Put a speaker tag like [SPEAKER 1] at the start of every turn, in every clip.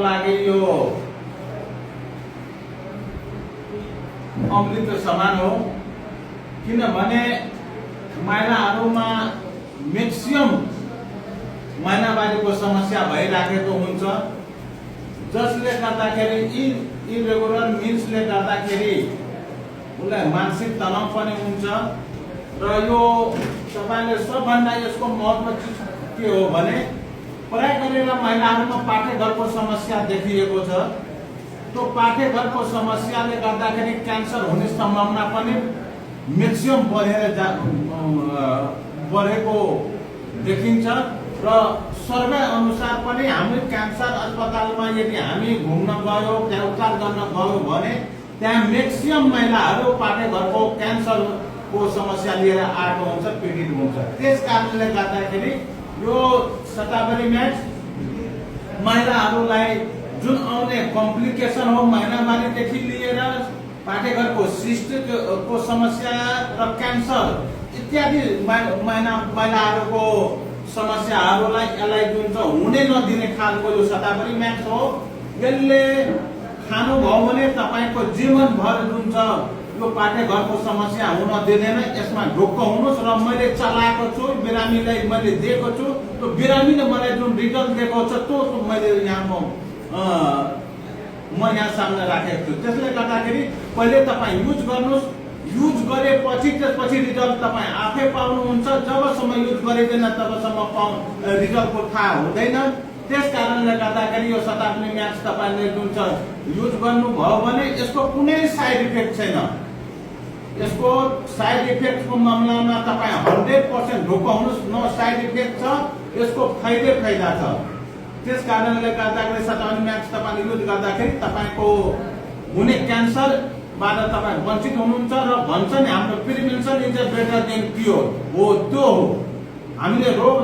[SPEAKER 1] लागि यो अमृत समान हो, किनभने महिलाहरूमा मैक्सिमम महिनावारीको समस्या भइराखेको हुन्छ, जसले गर्दाखेरि इरेगुलर मिन्सले गर्दाखेरि उसलाई मानसिक तनाव पनि हुन्छ। र यो तपाईले सबभन्दा यसको महत्त्व के हो भने प्राय गरेर महिलाहरूमा पाठेघरको समस्या देखिएको छ। त्यो पाठेघरको समस्याले गर्दाखेरि क्यान्सर हुने सम्भावना पनि मैक्सिमम बढेको देखिन्छ। र सर्वे अनुसार पनि हामी क्यान्सर अस्पतालमा यदि हामी घुम्न गयो, त्यहाँ उपचार गर्न गयो भने त्यहाँ मैक्सिमम महिलाहरू पाठेघरको क्यान्सरको समस्या लिएर आएको हुन्छ, पीडित हुन्छ। त्यस कारणले गर्दाखेरि यो शतावरी म्याच महिलाहरूलाई जुन आउने कम्प्लिकेसन हो, महिनावारीदेखि लिएर पाठेघरको सिस्टको समस्या र क्यान्सर इत्यादि महिलाहरूको समस्याहरूलाई यसलाई जुन छ हुनै नदिने खालको यो शतावरी म्याच हो। यसले खानुभयो भने तपाईको जीवनभर जुन छ यो पाठेघरको समस्या हुन दिँदैन। यसमा ढुक्क हुनुहोस्। र मैले चलाएको छु, बिरामीलाई मैले दिएको छु, त्यो बिरामीले मलाई जुन रिजल्ट दिएको छ त्यो मैले यहाँ म यहाँ सामने राखेको छु। त्यसले गर्दाखेरि पहिले तपाईँ युज गर्नुहोस्। युज गरेपछि त्यसपछि रिजल्ट तपाईँ आफै पाउनुहुन्छ। जबसम्म युज गरिँदैन तबसम्म रिजल्टको थाहा हुँदैन। त्यस कारणले गर्दाखेरि यो शतावरी म्याच तपाईले जुन छ युज गर्नुभयो भने यसको कुनै साइड इफेक्ट छैन। यसको साइड इफेक्टको मामलामा तपाईँ 100% ढुक्क हुनुहोस्। नो साइड इफेक्ट छ, यसको फाइदा छ। त्यस कारणले गर्दाखेरि शतावरी म्याच तपाईले युज गर्दाखेरि तपाईको हुने क्यान्सरबाट तपाईँ वञ्चित हुनुहुन्छ। र भन्छ नि हाम्रो prevention is better than cure हो, त्यो हो। हामीले रोग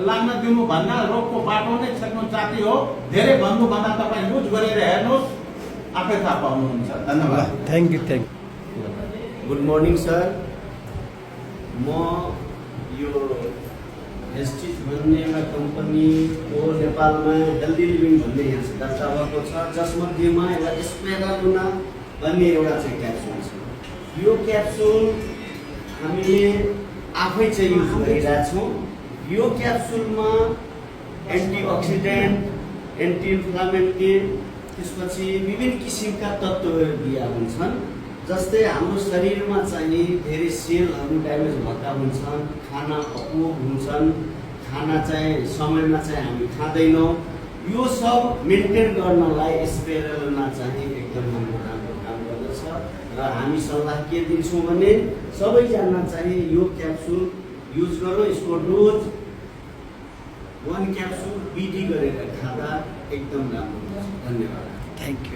[SPEAKER 1] लाग्न दिनु भन्दा रोगको बाटो नै छेक्नु जाति हो। धेरै भन्नु भन्दा तपाईँ युज गरेर हेर्नुहोस्, आफै थाहा पाउनुहुन्छ। धन्यवाद।
[SPEAKER 2] Thank you.
[SPEAKER 3] Good morning sir. म यो हेस्टिज भन्ने एउटा कम्पनी हो नेपालमा, हेल्दी लिभिङ भन्ने यहाँ दर्ता भएको छ, जसमध्येमा एउटा स्पेरालुना भन्ने एउटा चाहिँ क्याप्सुल छ। यो क्याप्सुल हामीले आफै चाहिँ युज गरिरहेछौँ। यो क्याप्सुलमा एन्टिअक्सिडेन्ट, एन्टी इन्फ्लामेटरी, त्यसपछि विभिन्न किसिमका तत्त्वहरू दिएका हुन्छन्। जस्तै हाम्रो शरीरमा चाहिँ धेरै सेलहरू ड्यामेज भएका हुन्छन्, खाना अपुग हुन्छन्, खाना चाहिँ समयमा चाहिँ हामी खाँदैनौँ। यो सब मेन्टेन गर्नलाई स्पेरुलिना चाहिँ एकदम राम्रो काम गर्दछ। र हामी सल्लाह के दिन्छौँ भने सबैजना चाहिँ यो क्याप्सुल युज गरौँ। यसको डोज 1 क्याप्सुल बिडी गरेर खाँदा एकदम राम्रो हुन्छ। धन्यवाद।
[SPEAKER 2] Thank you.